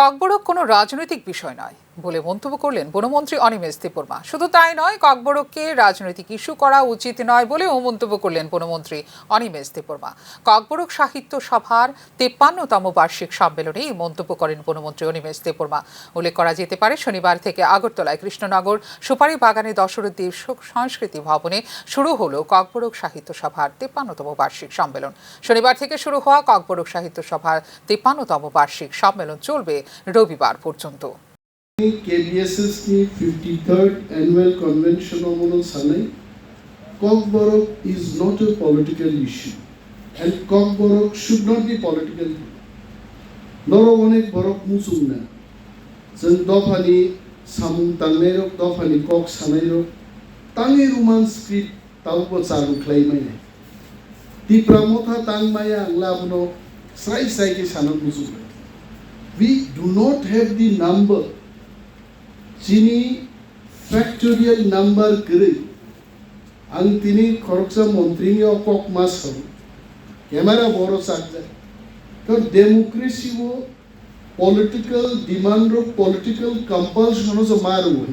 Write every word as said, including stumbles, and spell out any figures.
ককবরক কোনো রাজনৈতিক বিষয় নয় বলে মন্তব্য করলেন বনমন্ত্রী অনিমেষ দেববর্মা। শুধু তাই নয়, ককবরককে রাজনৈতিক ইস্যু করা উচিত নয় বলেও মন্তব্য করলেন বনমন্ত্রী অনিমেষ দেববর্মা। ককবরক সাহিত্য সভার তেপ্পান্নতম বার্ষিক সম্মেলনে এই মন্তব্য করেন বনমন্ত্রী অনিমেষ দেববর্মা। উল্লেখ করা যেতে পারে, শনিবার থেকে আগরতলায় কৃষ্ণনগর সুপারি বাগানে দশরথ দেব শোক সংস্কৃতি ভবনে শুরু হলো ককবরক সাহিত্য সভার তেপ্পান্নতম বার্ষিক সম্মেলন। শনিবার থেকে শুরু হওয়া ককবরক সাহিত্য সভার তেপ্পান্নতম বার্ষিক সম্মেলন চলবে রবিবার পর্যন্ত। K B S S ni fifty-third annual convention o mono sanai, Kokborok is not a political issue and Kokborok should not be political. Norok onek borok muchungna, chwng dophani samung tangnairok, dophani kok sanairok, tangwi Roman script tabukbo chalu khlai maya. Tipra Motha tang maya ang labuno srai srai khe sana muchungo. We do not have the number. Chini factorial number kwrwi. Ang tini khoroksa montri ni o kok ma sao. Camera boro chakjak. To democracy o political demand rok, political compulsion o se ma rwo.